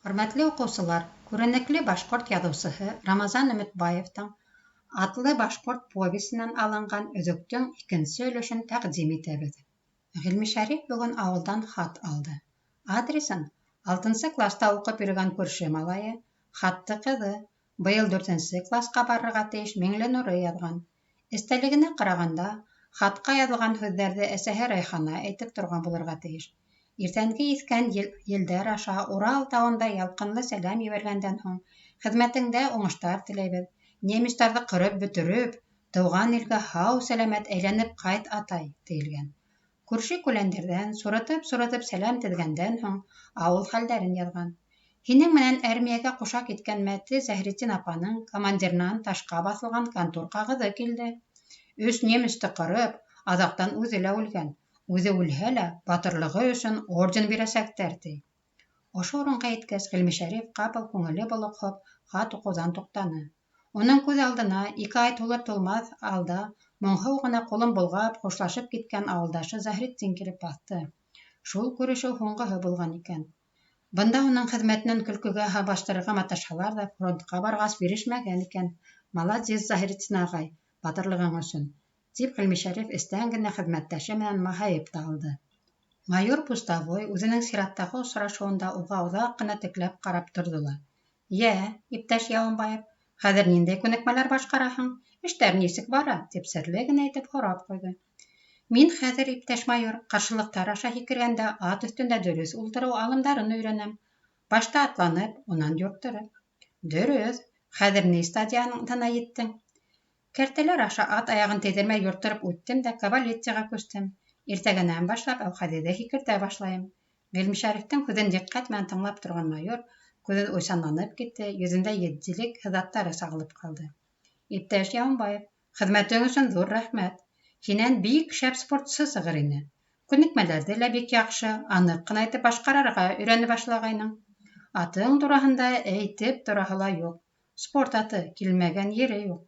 Хөрмәтле уҡыусылар, күренекле башҡорт яҙыусыһы Рамазан Өмөтбаевтың "Атлы башҡорт" повесенән алынған өҙөктөң икенсе өлөшөн тәҡдим итәбеҙ. Ғилмишәриф бөгөн ауылдан хат алды. Адресын алтынсы класта уҡып йөрөгән күрше малайы, хатты ҡыҙы, быйыл дүртенсе класҡа барырға тейеш Миңленуры яҙған. Эстәлегенә ҡарағанда, хатҡа яҙылған һүҙҙәрҙе әсәһе Рәйхана әйтеп торған булырға тейеш. Иртәнге иҫкән елдәр аша Урал тауындай ялҡынлы сәләм ебәргәндән һуң, хеҙмәтеңдә уңыштар теләйбеҙ, немецтарҙы ҡырып бөтөрөп, тыуған илгә һау-сәләмәт әйләнеп ҡайт, атай, тиелгән. Күрше-күләндәрҙән сурытып-сурытып сәләм теҙгәндән һуң, ауыл хәлдәрен яҙған. Һинең менән әрмиәгә ҡуша киткән Мәте Зәһретдин апаның командирынан ташҡа баҫылған кантур ҡағыҙы килде. Өс немецты ҡырып, аҙаҡтан үҙе лә үлгән. Үҙе үлһә лә, батырлығы өсөн орден бирәсәктәр, ти. Ошо урынға еткәс, Ғилмишәриф ҡапыл күңеле болоҡһоп, хат уҡыуҙан туҡтаны. Уның күҙ алдына 2 ай тулыр-тулмаҫ алда моңһоу ғына ҡулын болғап хушлашып киткән ауылдашы Заһретдин килеп баҫты. Шул күрешеү һуңғыһы булған икән. Бында уның хеҙмәтенән көлкөгә һабаштырырға маташһалар ҙа, фронтҡа барғас бирешмәгән икән. Молодец, Заһретдин ағай, батырлығың өсөн, тип Ғилмишәриф эстән генә хеҙмәттәше менән маһайып та алды. Майор Пустовой үҙенең сираттағы осрашыуында уға оҙаҡ ҡына текләп ҡарап торҙо ла: "Йә, иптәш Яуымбаев, хәҙер ниндәй күнекмәләр башҡараһың, эштәр нисек бара?" – тип серле генә итеп һорап ҡуйҙы. "Мин хәҙер, иптәш майор, ҡаршылыҡтар аша һикергәндә ат өҫтөндә дөрөҫ ултырыу алымдарын өйрәнәм. Башта атланып, унан юрттырып." "Дөрөҫ. Хәҙер ни стадияһына еттең?" "Кәртәләр аша ат аяғын тейҙермәй юрттырып үттем дә кавалеттиға күстем. Иртәгәнән башлап әүхәҙиҙе һикертә башлайым." Ғилмишәрифтең һүҙен диҡҡәт менән тыңлап торған майор күҙе уйсанланып китте, йөҙөндә етдилек һыҙаттары сағылып ҡалды. "Иптәш Яуымбаев, хеҙмәтең өсөн ҙур рәхмәт. Һинән бик шәп спортсы сығыр ине. Күнекмәләрҙе лә бик яҡшы, аныҡ ҡына итеп башҡарырға өйрәнә башлағайның. Атың тураһында әйтеп тораһы ла юҡ. Спорт аты, килмәгән ере юҡ.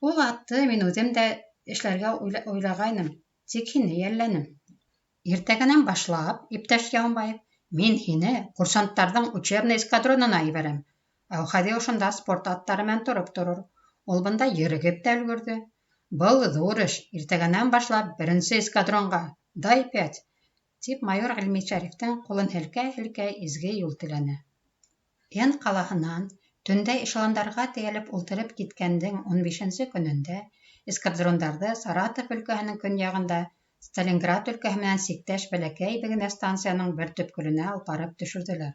Ул атты мин үҙем дә эшләргә уйлағайным, тик һине йәлләнем. Иртәгәнән башлап, иптәш Яуымбаев, мин һине курсанттарҙың учебный эскадронына ебәрәм. Әүхәҙи ошонда спорт аттары менән тороп торор. Ул бында ерегеп тә өлгөрҙө. Был ҙур эш. Иртәгәнән башлап беренсе эскадронға. Дай пять!" тип майор Ғилмишәрифтең ҡулын һелкә-һелкә изге юл теләне. Н. ҡалаһынан төндә эшелондарға тейәлеп ултырып киткәндең 15-нсе көнөндә эскадрондарҙы Саратов өлкәһенең көньяғында Сталинград өлкәһе менән сиктәш бәләкәй генә станцияның бер төпкөлөнә алып төшөрҙөләр.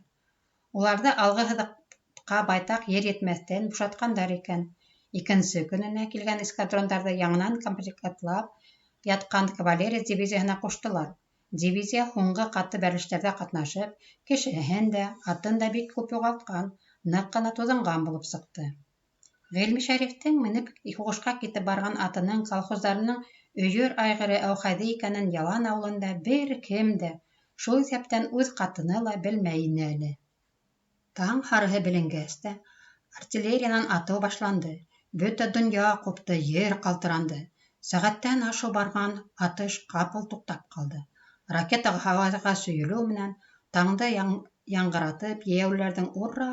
Уларҙы алғы һыҙыҡҡа байтаҡ ер етмәҫтән бушатҡандар икән. Икенсе көнөнә килгән эскадрондарҙы яңынан комплектлап ятҡан кавалерия дивизияһына ҡуштылар. Дивизия һуңғы ҡаты бәрелештәрҙә ҡатнашып, кешеһен дә, атын да бик күп юғалтҡан, ныҡ ҡына туҙынған булып сыҡты. Ғилмишәрифтең менеп һуғышҡа китеп барған атының колхоздарының өйөр айғыры Әүхәҙи икәнен Ялан ауылында бер кем дә, шул иҫәптән үҙ ҡатыны ла, белмәй ине әле. Таң һарыһы беленгәс тә, артиллериянан атыу башланды. Бөтә донъя ҡупты, ер ҡалтыранды. Сәғәттән ашыу барған атыш ҡапыл туҡтап ҡалды. Ракета һауаға сөйөлөү менән таңды яңғыратып, йәйәүлеләрҙең «Ура!»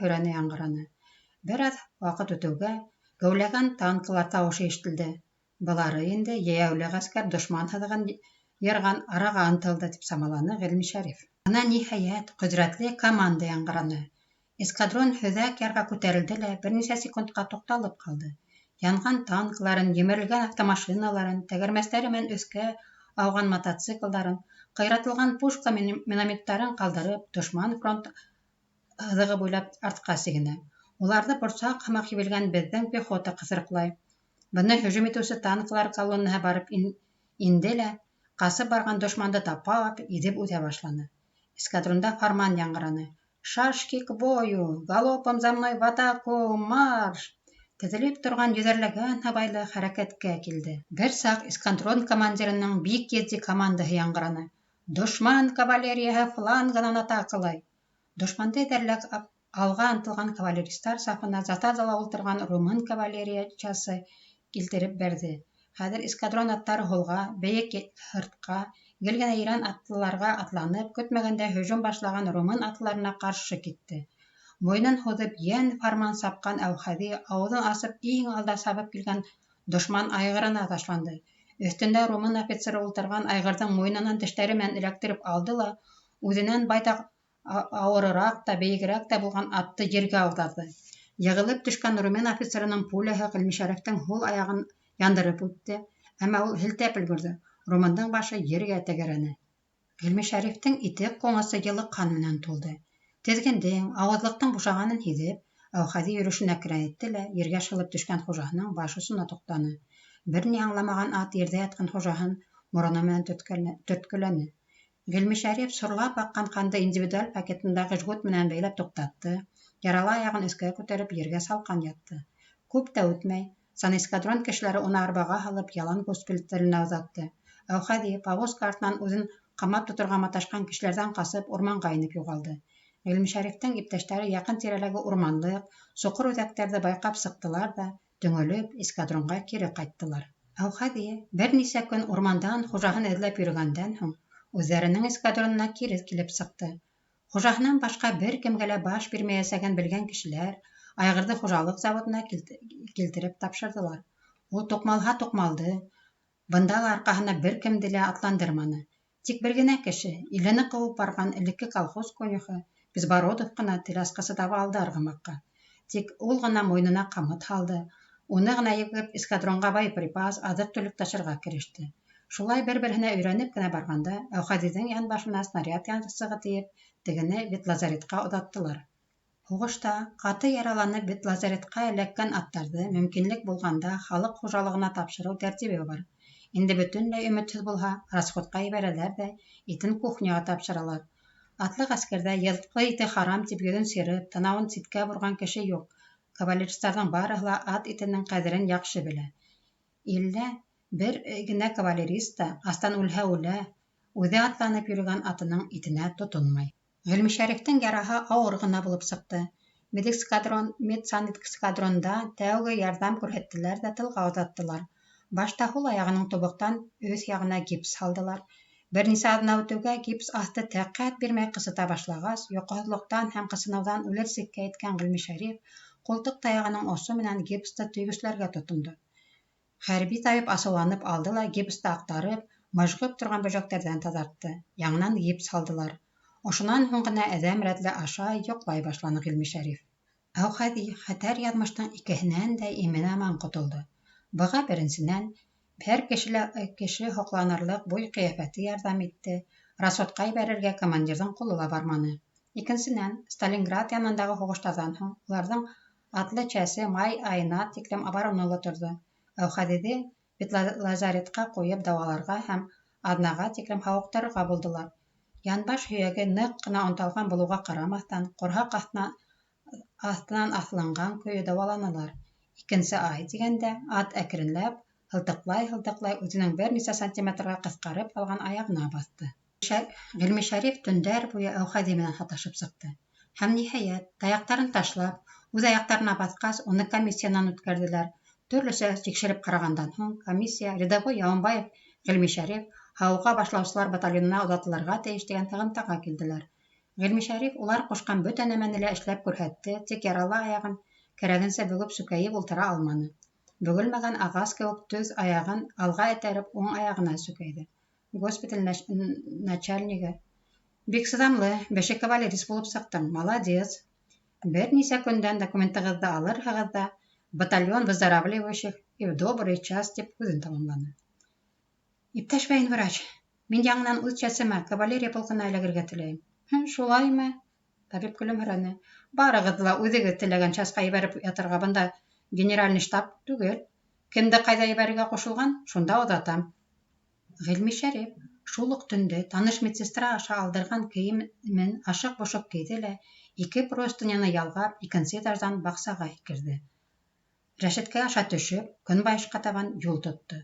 һөрәне яңғыраны. Бер аҙ ваҡыт үтеүгә, геүләгән танкылар тауышы ишетелде. Былары инде йәйәүле ғәскәр дошман һыҙығын йырған араға ынтылды, тип самаланы Ғилмишәриф. Бына, ниһайәт, ҡөҙрәтле команда яңғыраны. Эскадрон һөҙәк ярға күтәрелде лә бер нисә секундҡа туҡталып ҡалды. Янған танкыларын, емерелгән автомашиналарын, тәгәрмәстәре менән өҫкә ауған мотоциклдарын, ҡыйратылған пушка-минометтарын ҡалдырып, дошман фронт һыҙығы буйлап артҡа сигенә. Уларҙы борсаҡ һымаҡ һибелгән беҙҙең пехота ҡыҫырыҡлай. Быны һөжүм итеүсе танкылар колоннаһы барып инде лә ҡасып барған дошманды тапап, иҙеп үтә башланы. Эскадронда фарман яңғыраны: "Шашки к бою! Галопом за мной в атаку! Марш!" Теҙелеп торған йөҙәрләгән һыбайлы хәрәкәткә килде. Бер саҡ эскадрон командирының бик етди командаһы яңғыраны: "Дошман кавалерияһы флангынан атакалай!" Дошманды эҙәрләп алға ынтылған кавалеристар сафына засадала ултырған румын кавалерия часы килтереп бәрҙе. Хәҙер эскадрон аттары һулға, бейек һыртҡа, гел генә ерән атлыларға атланып, көтмәгәндә һөжүм башлаған румын атлыларына ҡаршы китте. Муйынын һуҙып йән фарман сапҡан Әүхәҙи ауыҙын асып иң алда сабып килгән дошман айғырына ташланды. Өҫтөндә румын офицеры ултырған айғырҙың муйынынан тештәре менән эләктереп алды ла, үҙенән байтаҡ ауырыраҡ та, бейегерәк тә булған атты ергә ауҙарҙы. Йығылып төшкән румын офицерының пуляһы Ғилмишәрифтең һул аяғын яндырып үтте, әммә ул һелтәп өлгөрҙө, румындың башы ергә тәгәрәне. Ғилмишәрифтең итек ҡуңысы йылы ҡан менән тулды. Теҙгендең, ауыҙлыҡтың бушағанын һиҙеп, Әүхәҙи йөрөшөн әкренәйтте лә ергә шылып төшкән хужаһының баш осона туҡтаны. Бер ни аңламаған ат ерҙә ятҡан хужаһын мороно менән төрткөләне. Ғилмишәриф сорлап аҡҡан ҡанды индивидуаль пакетындағы жгут менән бәйләп туҡтатты, яралы аяғын өҫкә күтәреп ергә салҡан ятты. Күп тә үтмәй, санэскадрон кешеләре уны арбаға һалып ялан госпиталенә оҙатты. Әүхәҙи повозка артынан үҙен ҡамап тоторға маташҡан кешеләрҙән ҡасып урманға инеп юғалды. Ғилмишәрифтең иптәштәре яҡын-тирәләге урманлыҡ, соҡор үҙәктәрҙе байҡап сыҡтылар ҙа, төңөлөп, эскадронға кире ҡайттылар. Әүхәҙи бер нисә көн урмандан хужаһын эҙләп йөрөгәндән һуң, үҙҙәренең эскадронына кире килеп сыҡты. Хужаһынан башҡа бер кемгә лә баш бирмәйәсәген белгән кешеләр айғырҙы хужалыҡ заводына килтереп тапшырҙылар. Ул туҡмалһа туҡмалды, бында ла арҡаһына бер кемде лә атландырманы. Тик бер генә кеше, илене ҡыуып барған элекке колхоз конюхы Безбородов ҡына тел асҡысы таба алды арғымаҡҡа. Тик ул ғына муйынына ҡамыт һалды, уны ғына егеп эскадронға боеприпас, аҙыҡ-түлек ташырға кереште. Шулай бер-береһенә өйрәнеп кенә барғанда, Әүхәҙиҙең янбашына снаряд янсығы тейеп, тегене ветлазаретҡа оҙаттылар. Һуғышта ҡаты яраланып ветлазаретҡа эләккән аттарҙы мөмкинлек булғанда халыҡ хужалығына тапшырыу тәртибе бар. Инде бөтөнләй өмөтһөҙ булһа, расходҡа ебәрәләр ҙә итен кухняға тапшыралар. Атлы ғәскәрҙә йылҡы ите харам тип йөҙөн сирып, танауын ситкә борған кеше юҡ. Кавалеристарҙың барыһы ла ат итенең ҡәҙерен яҡшы белә. Иллә бер генә кавалерист та астан үлһә үлә, үҙе атланып йөрөгән атының итенә тотонмай. Ғилмишәрифтең яраһы ауыр ғына булып сыҡты. Медэскадрон, медсанэскадронда тәүге ярҙам күрһәттеләр ҙә тылға оҙаттылар. Башта һул аяғының тубыҡтан өҫ яғына гипс һалдылар. Бер нисә аҙна үтеүгә гипс аҫты тәҡәт бирмәй ҡысыта башлағас, йоҡоһоҙлоҡтан һәм ҡысыныуҙан үлер сиккә еткән Ғилмишәриф ҡултыҡ таяғының осо менән гипсты төйгөсләргә тотондо. Хәрби табип асыуланып алды ла гипсты аҡтарып, мыжғып торған бөжәктәрҙән таҙартты. Яңынан гипс һалдылар. Ошонан һуң ғына әҙәм рәтле ашай, йоҡлай башланы Ғилмишәриф. Әүхәҙи хәтәр яҙмыштың икеһенән дә имен-аман ҡотолдо. Быға, беренсенән, һәр кешелә кеше һоҡланырлыҡ буй-ҡиәфәте ярҙам итте, расходҡа ебәрергә командирҙың ҡулы ла барманы. Икенсенән, Сталинград янындағы һуғыштарҙан һуң уларҙың атлы часе май айына тиклем оборонала торҙо. Әүхәҙиҙе ветлазаретҡа ҡуйып дауаларға һәм аҙнаға тиклем һауыҡтырырға булдылар. Янбаш һөйәге ныҡ ҡына онталған булыуға ҡарамаҫтан, ҡорһаҡ аҫтынан аҫылынған көйө дауаланылар. Икенсе ай тигәндә, ат әкренләп, һылтыҡлай-һылтыҡлай үҙенең бер нисә сантиметрға ҡыҫҡарып ҡалған аяғына баҫты. Ғилмишәриф төндәр буйы Әүхәҙи менән һаташып сыҡты. Һәм, ниһайәт, таяҡтарын ташлап, үҙ аяҡтарына баҫҡас, уны комиссиянан үткәрҙеләр. Төрлөсә тикшереп ҡарағандан һуң, комиссия рядовой Яуымбаев Ғилмишәриф һауыға башлаусылар батальонына оҙатылырға тейеш тигән һығымтаға килделәр. Ғилмишәриф улар ҡушҡан бөтә нәмәне лә эшләп күрһәтте, тик яралы аяғын кәрәгенсә бөгөп сүкәйеп ултыра алманы. Бөгөлмәгән ағас кеүек төҙ аяғын алға этәреп уң аяғына сүкәйҙе. Госпиталь начальнигы: "Бик сыҙамлы, бешек кавалерист булып сыҡтың, молодец. Бер нисә көндән документығыҙҙы алырһығыҙ ҙа, батальон выздоравливающих и в добрый час", тип һүҙен тамамланы. Иптәш военврач, мин яңынан үҙ часыма, кавалерия полкына эләгергә теләйем. Шулаймы? Табип көлөмһөрәне. Барығыҙҙы ла үҙегеҙ теләгән часҡа ебәреп ятырға бында генеральный штаб түгел. Кемде ҡайҙа ебәрергә ҡушылған, шунда оҙатам. Ғилмишәриф шул уҡ төндө таныш медсестра аша алдырған кейемен ашыҡ-бошоҡ кейҙе лә, ике простыняны ялғап, икенсе этаждан баҡсаға һикерҙе. Рәшәткә аша төшөп, көнбайышҡа табан юл тотто.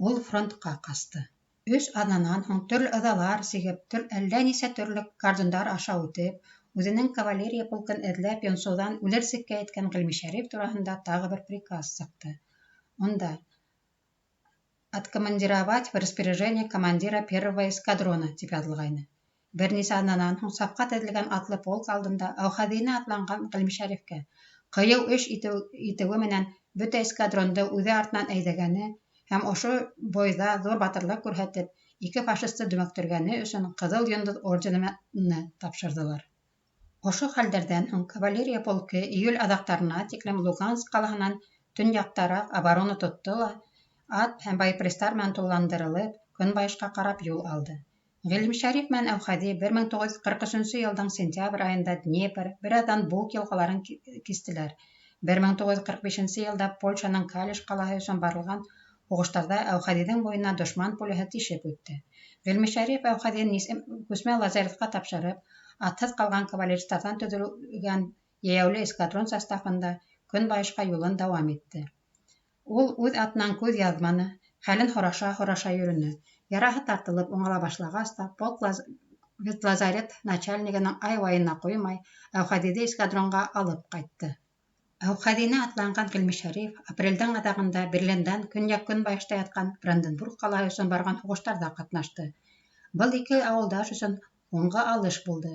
Ул фронтҡа ҡасты. Өс аҙнанан һуң төрлө ыҙалар сигеп, әллә нисә төрлө кордондар аша үтеп, үҙенең кавалерия полкын эҙләп йонсоуҙан үлер сиккә еткән Ғилмишәриф тураһында тағы бер приказ сыҡты. Унда «Откомандировать в распоряжение командира первого эскадрона» тип яҙылғайны. Бер нисә аҙнанан һуң сафҡа теҙелгән атлы полк алдында Әүхәҙиенә атланған Ғилмишәрифкә ҡыйыу эш итеүе менән бөтә эскадронды үҙе артынан әйҙәгәне һәм ошо бойҙа ҙур батырлыҡ күрһәтеп, ике фашисты дөмөктөргәне өсөн Ҡыҙыл Йондоҙ ордены тапшырҙылар. Ошо хәлдәрҙән һуң кавалерия полкы июль аҙаҡтарына тиклем Луганск ҡалаһынан төньяҡтараҡ оборона тотто ла, ат һәм боеприпастар менән тулыландырылып, көнбайышҡа ҡарап юл алды. Ғилмишәриф менән Әүхәҙи 1943 йылдың сентябрь айында Днепр, бер аҙҙан Буг йылғаларын кистеләр. 1945 йылда Польшаның Калиш ҡалаһы өсөн барылған һуғыштарҙа Әүхәҙиҙең муйынына дошман пуляһы тишеп үтте. Ғилмишәриф Әүхәҙиен күсмә лазаретҡа тапшырып, атһыҙ ҡалған кавалеристарҙан төҙөлгән йәйәүле эскадрон составында көнбайышҡа юлын дауам итте. Ул үҙ атынан күҙ яҙманы, хәлен һораша-һораша йөрөнө. Яраһы тартылып уңала башлағас та, полк ветлазарет начальнигының ай-вайына ҡуймай, Әүхәҙиҙе эскадронға алып ҡайтты. Әүхәҙиенә атланған Ғилмишәриф апрелдең аҙағында Берлиндан көньяҡ-көнбайышта ятҡан Бранденбург ҡалаһы өсөн барған һуғыштарҙа ҡатнашты. Был ике ауылдаш өсөн һуңғы алыш булды.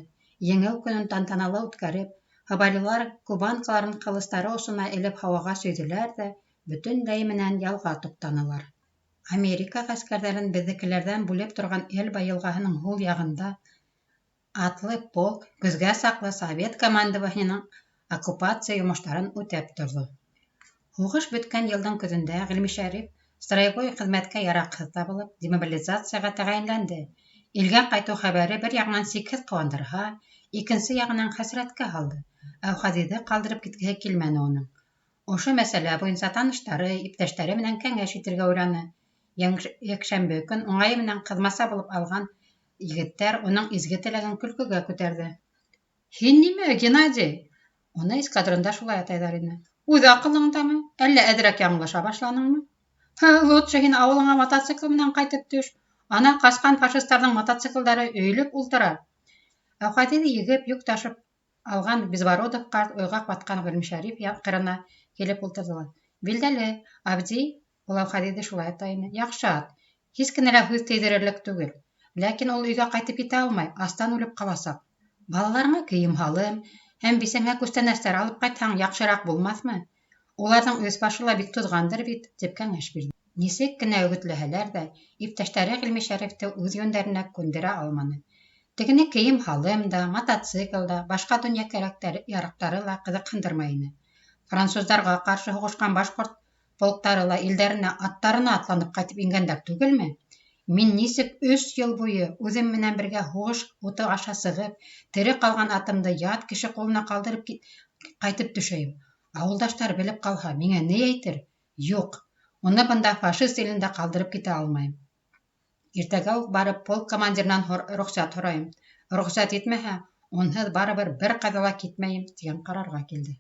Еңеү көнөн тантаналы үткәреп, һыбайлылар кубанкаларын ҡылыстары осона элеп һауаға сөйҙөләр ҙә бөтөнләй менән ялға туҡтанылар. Америка ғәскәрҙәрен беҙҙекеләрҙән бүлеп торған Эльба йылғаһының һул яғында атлы полк көҙгә саҡлы совет командованиеһының оккупация йомоштарын үтәп торҙо. Һуғыш бөткән йылдың көҙөндә Ғилмишәриф строевой хеҙмәткә яраҡһыҙ табылып, демобилизацияға тәғәйенләнде. Илгә ҡайтыу хәбәре бер яғынан сикһеҙ ҡыуандырһа, икенсе яғынан хәсрәткә һалды. Әүхәҙиҙе ҡалдырып киткеһе килмәне уның. Ошо мәсьәлә буйынса таныштары, иптәштәре менән кәңәш итергә уйланы. Йәкшәмбе көн уңайы менән ҡыҙмаса булып алған егеттәр уның изге теләген көлкөгә күтәрҙе. Һин нимә, Геннадий? Уны эскадронда шулай атайҙар ине. Үҙ аҡылыңдамы, әллә әҙерәк яңылыша башланыңмы? Лучше һин ауылыңа мотоцикл менән ҡайтып төш. Ана ҡасҡан фашистарҙың мотоциклдары өйөлөп ултыра. Әүхәҙиҙе егеп, йөк ташып алған Безбородов ҡарт уйға батҡан Ғилмишәриф ҡырына килеп ултырҙы ла. Билдәле, Абди, ул Әүхәҙиҙе шулай атай ине, яҡшы ат, һис кенә лә һүҙ тейҙерерлек түгел. Ләкин ул өйгә ҡайтып етә алмай, астан үлеп ҡаласаҡ. Балаларыңа кейем-һалым һәм бисәңә күстәнәстәр алып ҡайтһаң, яҡшыраҡ булмаҫмы? Уларҙың өҫ-башы ла бик туҙғандыр бит, тип кәңәш бирҙе. Нисек кенә өгөтләһәләр ҙә, иптәштәре Ғилмишәрифте үҙ йүндәренә күндерә алманы. Тегене кейем-һалым да, мотоцикл да, башҡа донъя кәрәк-яраҡтары ла ҡыҙыҡһындырмай ине. Француздарға ҡаршы һуғышҡан башҡорт полктары ла илдәренә аттарына атланып ҡайтып ингәндәр түгелме? Мин нисек өс йыл буйы үҙем менән бергә һуғыш уты аша сығып, тере ҡалған атымды ят кеше ҡулына ҡалдырып ҡайтып төшәйем? Ауылдаштар белеп ҡалһа, миңә ни әйтер? Юҡ, уны бында фашист илендә ҡалдырып китә алмайым. Иртәгә үк барып полк командирынан рөхсәт һорайым. Рөхсәт итмәһә, унһыҙ барыбер бер ҡайҙа ла китмәйем, тигән ҡарарға килде.